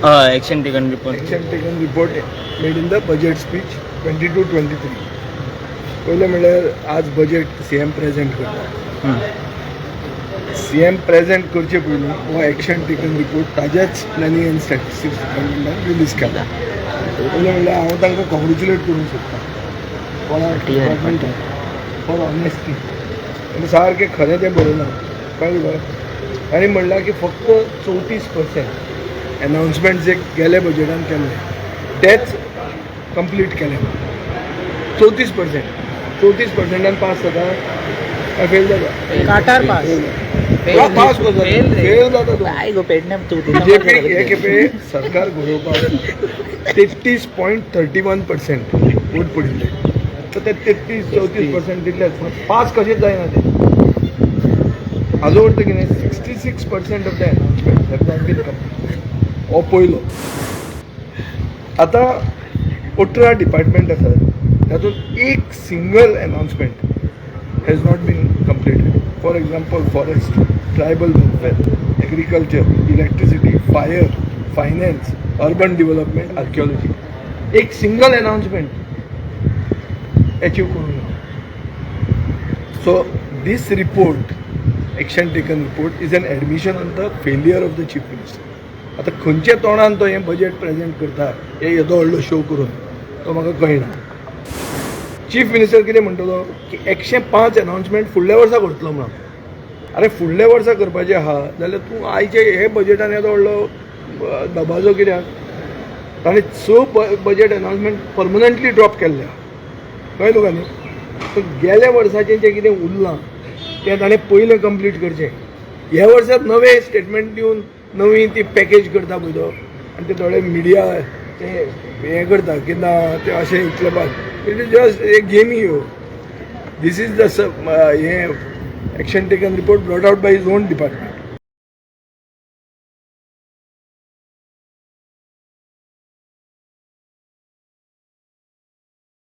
हय, action taken report. Action taken report made in the budget speech 22-23. पयलें म्हणल्यार आज बजेट सीएम प्रेझेंट करता. सीएम प्रेझेंट करचे पयलीं हो एक्शन टेकन रिपोर्ट ताज्याच प्लॅनिंग अँड स्टॅटिस्टिक्स डिपार्टमेंटान रिलीज केला. पयलें म्हणल्यार हांव तांकां कॉंग्रेच्युलेट करूंक सोदता कोणाक, डिपार्टमेंटाक, फॉर ऑनेस्टी. आनी सारकें खरें तें बरोवना, कळ्ळें तुका? आनी म्हणलां की फक्त 34% एनाउन्समेंट जे गेले बजेटान केल्ले तेच कंप्लीट केले. 34%, 34 पर्संटान पास जाता काय फेल जाता? काटार पास. पास कसो? Fail रे. फेल जाता तूं. काय गो पेडण्या? बीजेपी हे खेपे सरकार घडोवपाक 33.31% वोट पडिल्ले, तर ते 33-34% तितलेच पास कशेंच जायना ते. हाजो अर्थ कितें? 66% of the announcement have not been complete. हो पयलो. आतां 18 डिपार्टमेंट आसात, तातूंत एक single announcement has not been completed. For example, forest, tribal welfare, agriculture, electricity, fire, finance, urban development, archaeology. एक सिंगल अनाउन्समेंट अचीव करूंक ना. So this report, action taken report, is an admission on the failure of the chief minister. आतां खंयच्या तोंडान तो हें budget present करता, हे येदो व्हडलो शो करून, तो म्हाका कळना. चीफ मिनिस्टर कितें म्हणटलो की 105 अनाउन्समेंट फुडल्या वर्सा करतलो म्हणून. अरे, फुडल्या वर्सा करपाचें आहा जाल्यार तूं आयचे हे बजेटान येदो व्हडलो दबाजो कित्याक? ताणें स बजेट अनाउन्समेंट परमनंटली ड्रॉप केल्ले आहा, कळ्ळें तुका न्ही? सो गेल्या वर्साचें जें कितें उरलां तें ताणें पयलें कंप्लीट करचें. ह्या वर्सात नवें स्टेटमेंट दिवन नवी ती पॅकेज करता पळय तो, आनी ते थोडे मिडिया ते हें करता की ना, ते अशें इतलें बाद. It is just a गेमी ह्यो. This is the हें action taken report brought out by his own department.